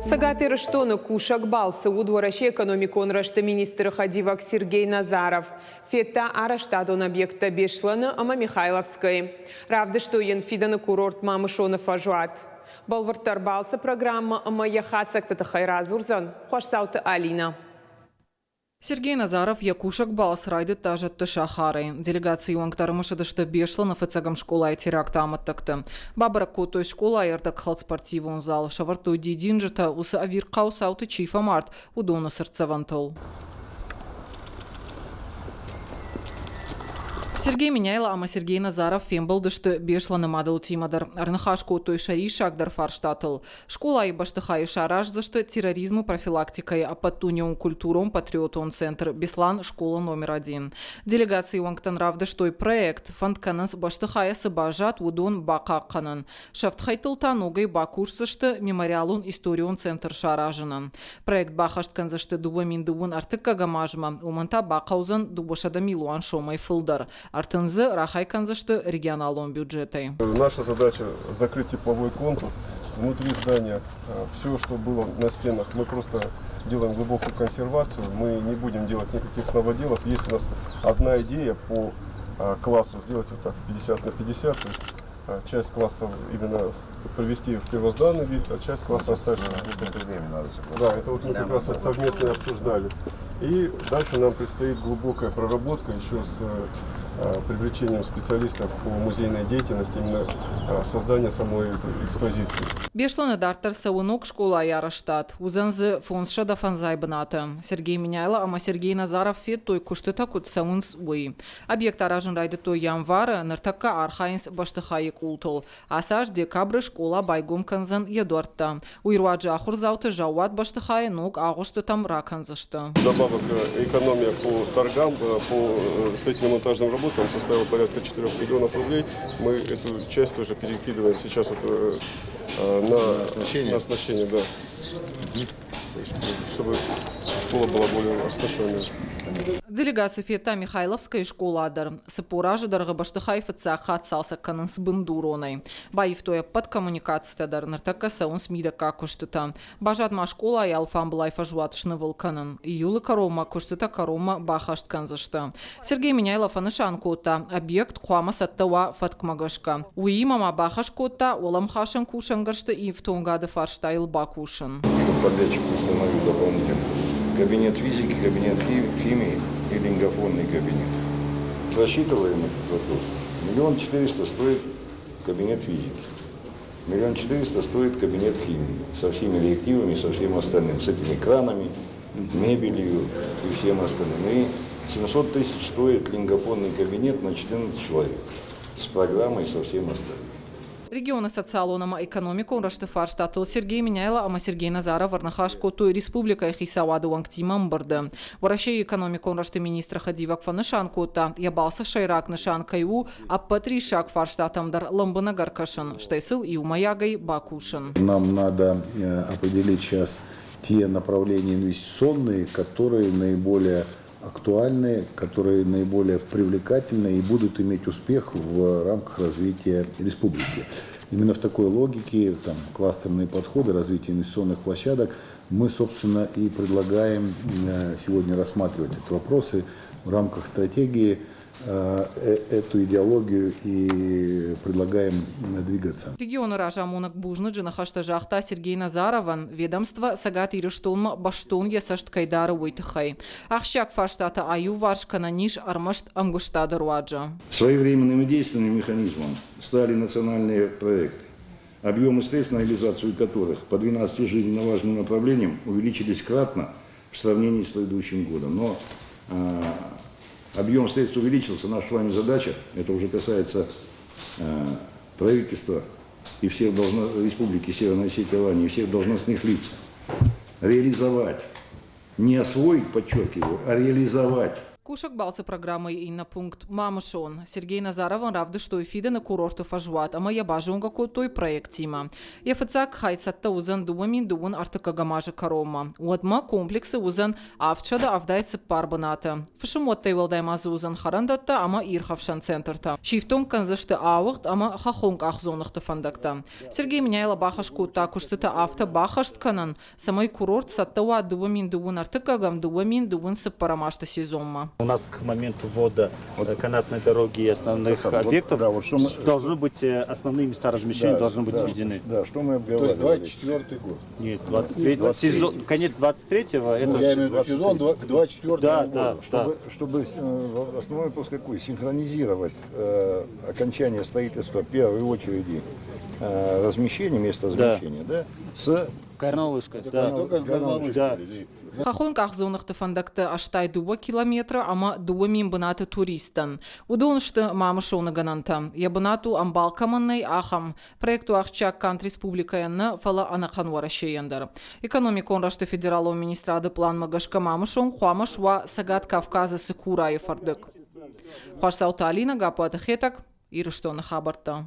Цӕгат Ирыстоны кусӕг балцы уыд Уӕрӕсейы экономикон рӕзты министры хӕдивӕг Сергей Назаров. Федта арӕзтадон объекттӕ Беслӕны ӕмӕ Михайловскӕйы. Равдыстой йын фидӕны курорт Мамысон-ы фӕзуат. Бӕлвырддӕр балцы программӕ ӕмӕ йӕ хатдзӕгты тыххӕй радзурдзӕн Хуасдзауты Алинӕ. Сергей Назаров йӕ кусӕг балц райдыдта зӕдты сахарӕй. Делегацийы уӕнгтӕ ӕрымысыдысты Беслӕны фыццӕгӕм скъолайы теракты амӕттӕгты. Бабӕрӕг кодтой скъолайы ӕрдӕгхӕлд спортивон зал, сӕвӕрдтой дидинджытӕ, уыцы ӕвирхъау цауты чи фӕмард, уыдоны цыртдзӕвӕнтыл. Сергей Меняйло ӕмӕ Сергей Назаров фембӕлдысты Беслӕны мадӕлтимӕ дӕр. Ӕрныхас кодтой сӕ риссагдӕр фарстатыл. Скъолайы бӕстыхайы сараздзысты терроризмы профилактикӕйы ӕппӕтдунеон культурон-патриотон центр «Беслан школа номер один». Делегацийы уӕнгтӕн равдыстой проект, фӕнд кӕнынц бӕстыхайӕ цы баззад, уыдон бахъахъхъӕнын. Сӕфтхӕйттыл та ногӕй бакусдзысты мемориалон историон центр саразынӕн. Проект баххӕст кӕндзысты 2000 ӕртыккӕгӕм азмӕ, уымӕн та бахъӕудзӕн 200 милуан сомӕй фылдӕр. Ӕртын дзы рахай кӕндзысты регионалон бюджетӕй. Наша задача закрыть тепловой контур внутри здания. Все, что было на стенах, мы просто делаем глубокую консервацию. Мы не будем делать никаких новоделов. Есть у нас одна идея по классу сделать вот так 50 на 50. То есть часть классов именно привести в первозданный вид, а часть класса оставить. Да, это вот мы как раз совместно обсуждали. И дальше нам предстоит глубокая проработка еще с привлечением специалистов по музейной деятельности, именно создание самой этой экспозиции. Беслӕны дарддӕр цӕуы ног скъолайы арӕзтад. Уыдзӕн дзы 500 фӕндзай бынаты. Сергей Меняйло ӕмӕ Сергей Назаров федтой, куыстытӕ куыд цӕуынц, уый. Объект аразын райдыдтой январы, ныртӕккӕ архайынц бӕстыхайы къултыл. Ацы аз декабры скъола байгом кӕндзӕн йӕ дуӕрттӕ. Уый руаджы ахуырдзауты заууат бӕстыхайы ног агъуыстытӕм ракӕндзысты. Добавок экономия по торгам, по строительно-монтажным работам составила порядка 4 миллионов рублей. Мы эту часть тоже перекидываем сейчас вот на оснащение. На оснащение, да. То есть, чтобы школа была более оснащенная. Делегаци федта Михайловскайы скъола дӕр. 40 азы дӕргъы бӕстыхай фыццаг хатт цалцӕг кӕнынц бындуронӕй. Баивтой ӕппӕт коммуникацитӕ дӕр, ныртӕккӕ цӕуынц мидӕггаг куыстытӕ. Баззад ма скъолайы алфамбылай фӕзуат снывыл кӕнын. Июлы кӕронмӕ куыстытӕ кӕронмӕ баххӕст кӕндзысты. Сергей Меняйло фӕнысан кодта, объект хъуамӕ цӕттӕ уа фӕткмӕ гӕсгӕ. Уыимӕ ма бахӕс кодта уӕлӕмхасӕн кусӕнгӕрзты ифтонгады фарстайыл бакусын. Подрядчик установил дополнительно кабинет физики, кабинет химии и лингофонный кабинет. Рассчитываем этот вопрос. 1 400 000 стоит кабинет физики. 1 400 000 стоит кабинет химии со всеми реактивами, со всем остальным, с этими кранами, мебелью и всем остальным. И 700 тысяч стоит лингофонный кабинет на 14 человек с программой, со всем остальным. Регионы социалон ӕмӕ экономикон рӕзты фарстатыл Сергей Меняйло ӕмӕ Сергей Назаров ӕрныхас кодтой республикӕйы хицауады уӕнгтимӕ ӕмбырды. Уӕрӕсейы экономикон рӕзты министры хӕдивӕг фӕнысан кодта, йӕ балцы сӕйраг нысан кӕй у ӕппӕт риссаг фарстатӕм дӕр лӕмбынӕг ӕркӕсын, стӕй сыл иумӕйагӕй бакусын. Нам надо определить сейчас те направления инвестиционные, которые наиболее актуальны, которые наиболее привлекательны и будут иметь успех в рамках развития республики. Именно в такой логике, там, кластерные подходы, развитие инвестиционных площадок, мы, собственно, и предлагаем сегодня рассматривать эти вопросы в рамках стратегии, эту идеологию и предлагаем двигаться. Регионы разамонӕг бузныджы ныхӕстӕ загъта Сергей Назаровӕн, ведомство Цӕгат Ирыстонмӕ бӕстон йӕ цӕст кӕй дары, уый тыххӕй. Ахсджиаг фарстатӕ аиуварс кӕнӕн ис ӕрмӕст ӕмгуыстады руаджы. Своевременным и действенным механизмом стали национальные проекты, объемы средств, на реализацию которых по 12 жизненно важным направлениям увеличились кратно в сравнении с предыдущим годом. Но объем средств увеличился, наша с вами задача, это уже касается правительства и всех должно, Республики Северная Осетия, Алания, и всех должностных лиц, реализовать, не освоить, подчеркиваю, а реализовать. Кусӕг балцы программӕйы иннӕ пункт Мамысон. Сергей Назаровӕн равдыстой фидӕны курорты фӕзуат ӕмӕ йӕ базонгӕ кодтой проектимӕ. Йӕ фыццаг хай цӕттӕ уыдзӕн 2000 ӕртыккӕгӕм азы кӕронмӕ. Уӕдмӕ комплексы уыдзӕн 774 бынаты. Фысымуӕттӕй уӕлдай ма дзы уыдзӕн хӕрӕндӕттӕ ӕмӕ ирхӕфсӕн центртӕ. Сифтонг кӕндзысты ауыгъд ӕмӕ хӕххон къахдзоныгъты фӕндӕгтӕ. Сергей Меняйло бахӕс кодта куыстытӕ афтӕ баххӕст кӕнын, цӕмӕй курорт цӕттӕ уа 2002 ӕртыккӕгӕм 2024 азты сезонмӕ. У нас к моменту ввода канатной дороги и основных объектов да, вот что мы, должны быть основные места размещения должны быть введены. Да, что мы То есть обговаривали. 24 год. Нет, 23 23-й. сезон, конец 23-го это Ну, я имею в виду сезон к 24 Да, году. да, Чтобы, чтобы основной вопрос какой? Синхронизировать окончание строительства первой очереди размещения, места размещения, да, с Горнолыжка, да. Не только с горнолыжкой. Да. Хӕххон къахдзоныгъты фӕндӕгты 82 километры ӕмӕ 2000 бынаты туристтӕн. Уыдон сты Мамысоны гӕнӕнтӕ. Йӕ бынат у ӕмбал кӕмӕн нӕй, ахӕм. Проект у ахсджиаг канд республикӕйӕн нӕ, фӕлӕ ӕнӕхъӕн Уӕрӕсейӕн дӕр. Экономикон рӕзты федералон министрады пъланмӕ гӕсгӕ Мамысон хъуамӕ суа Цӕгат Кавказы Цыкурайы фӕрдыг. Хуасдзауты Алинӕ, Гаппуаты Хетӕг, Ирыстоны хабӕрттӕ.